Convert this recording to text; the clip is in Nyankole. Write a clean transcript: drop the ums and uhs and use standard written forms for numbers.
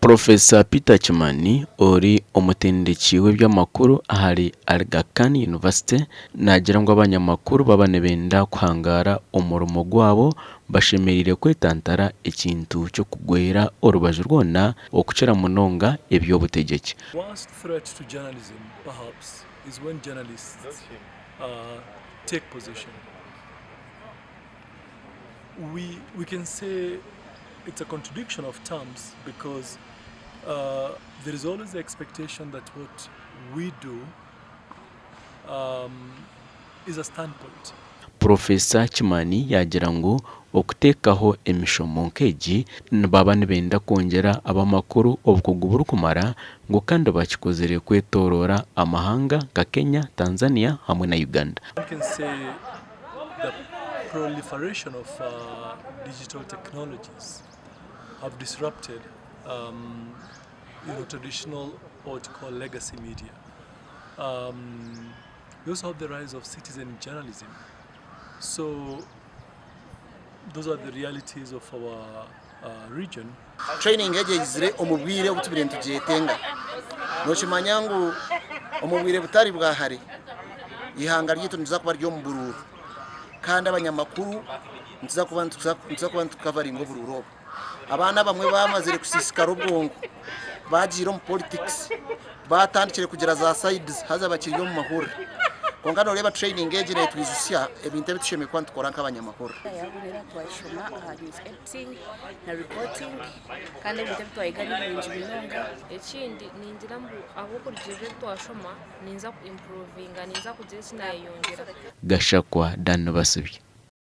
Professor Peter Kimani ori omutendeki w'eby'amakuru ahari Aga Khan University naagira ngu abanyamakuru baaba nibenda kuhangaara omurimo gwabo bashemereire kwetantara ekintu ky'okugwera orubaju rwona okukira munonga eby'obutegyeki. Worst threat to journalism perhaps is when journalists take position. We, we can say it's a contradiction of terms because there is always the expectation that what we do um, is a standpoint. Purofesa Kimani yaagira ngu okuteekaho emishomo nk'egi nibaba nibenda kwongyera ab'amakuru obukugu burikumara ngu kandi bakikozire kwetooroora amahanga nka Kenya, Tanzania hamwe na Uganda. One can say the proliferation of digital technologies have disrupted traditional or what you call legacy media. We also have the rise of citizen journalism. So those are the realities of our region. Training egi eizire omu bwire obu tubaire nitugyetenga. Nookimanya ngu omu bwire butari bwa hare, eihanga ryaitu niriza kuba riri omu buruuru kandi abanyamakuru nituza kuba nituza kuba nitukavaringa oburuuru obu. Abaana abamwe bamazire kusiisikara obwongo, baagiire omu politics, baatandikire kugira za sides haza bakiri omu mahurire. Kwonka nooreeba training egi neetwijutsya ebintu ebi tushemereire kuba nitukora nk'abanyamahurire. Yahurira twashoma aha news editing na reporting kandi ebintu ebi twayega ni birungi munonga. Ekindi ningira ngu ahabw'okurugiirira ebi twashoma ninza ku impuruvinga ninza kugira eki naayeyongyera. Gashakwa Dan Basibye.